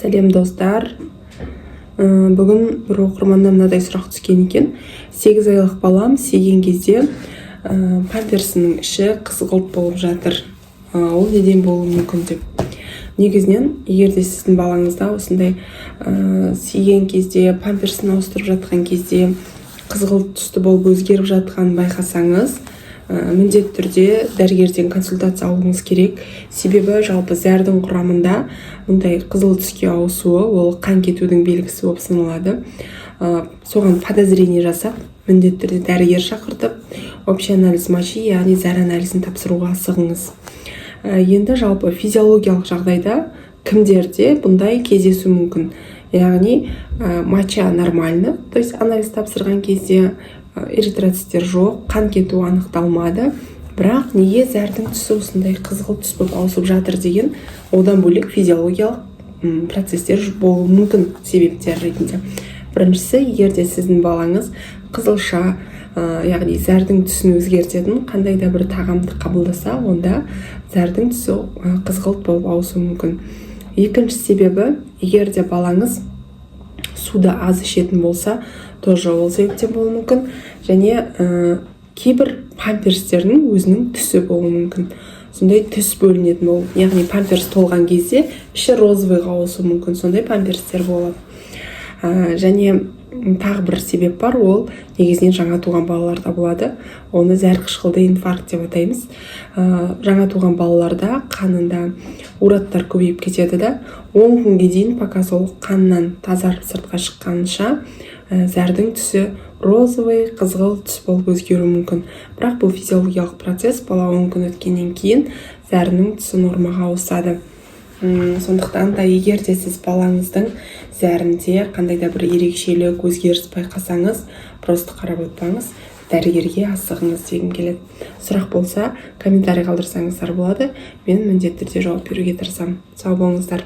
Сәлем, достар! Бүгін бір оқырманнан мынадай сұрақ түскен екен: 8 айлық балам сиген кезде памперсінің іші қызғылт болып жатыр, ол неден болуы мүмкін деп. Негізінен, егер де сіздің балаңызда осындай сиген кезде, памперсін ауыстырып жатқан кезде қызғылт түсті болып өзгеріп жатқанын байқасаңыз, міндетті түрде дәрігерден консультация алуыңыз керек. Себебі жалпы зәрдің құрамында мұндай қызыл түске ауысуы ол қан кетудің белгісі болып саналады. Соған подозрение жасап, міндетті түрде дәрігер шақыртып, общий анализ мочи, яғни зәр анализін тапсыруға асығыңыз. Енді жалпы физиологиялық жағдайда кімдерде бұндай кездесуі мүмкін? Яғни моча нормально, то есть анализ тапсырған кезде эритроциттер жоқ, қан кету анықталмады, бірақ неге зәрдің түсі осындай қызғылт түс болып ауысып жатыр деген одан бөлек физиологиялық процесстер болуы мүмкін себептер ретінде. Біріншісі, егер де сіздің балаңыз қызылша, яғни зәрдің түсін өзгертетін қандай да бір тағамды қабылдаса, онда зәрдің түсі қызғылт болып ауысуы мүмкін. Екінші себебі, егер де балаңыз суды аз ішетін болса, тоже ол себептен болуы мүмкін. Және кейбір памперстердің өзінің түсі болуы мүмкін, сондай түс бөлінетін болып, яғни памперс толған кезде іші розовый ға ауысуы мүмкін, сондай памперстер болады. Және тағы бір себеп бар, ол негізінен жаңа туған балаларда болады, оны зәр қышқылды инфаркт деп атаймыз. Жаңа туған балаларда қанында ураттар көбейіп кетеді да, 10 күнге дейін, пока сол қаннан тазарып сыртқа шыққанша, зәрдің түсі розовый, қызғылт түс болып өзгеруі мүмкін. Бірақ бұл физиологиялық процесс, бала 10 күн өткеннен кейін зәрінің түсі нормаға ауысады. Сондықтан да егер де сіз балаңыздың зәрінде қандай да бір ерекшелік, өзгеріс байқасаңыз, просто қарап өтпеңіз, дәрігерге асығыңыз дегім келеді. Сұрақ болса, комментарий қалдырсаңыздар болады, мен міндетті түрде жауап беруге тырысамын. Сау болыңыздар!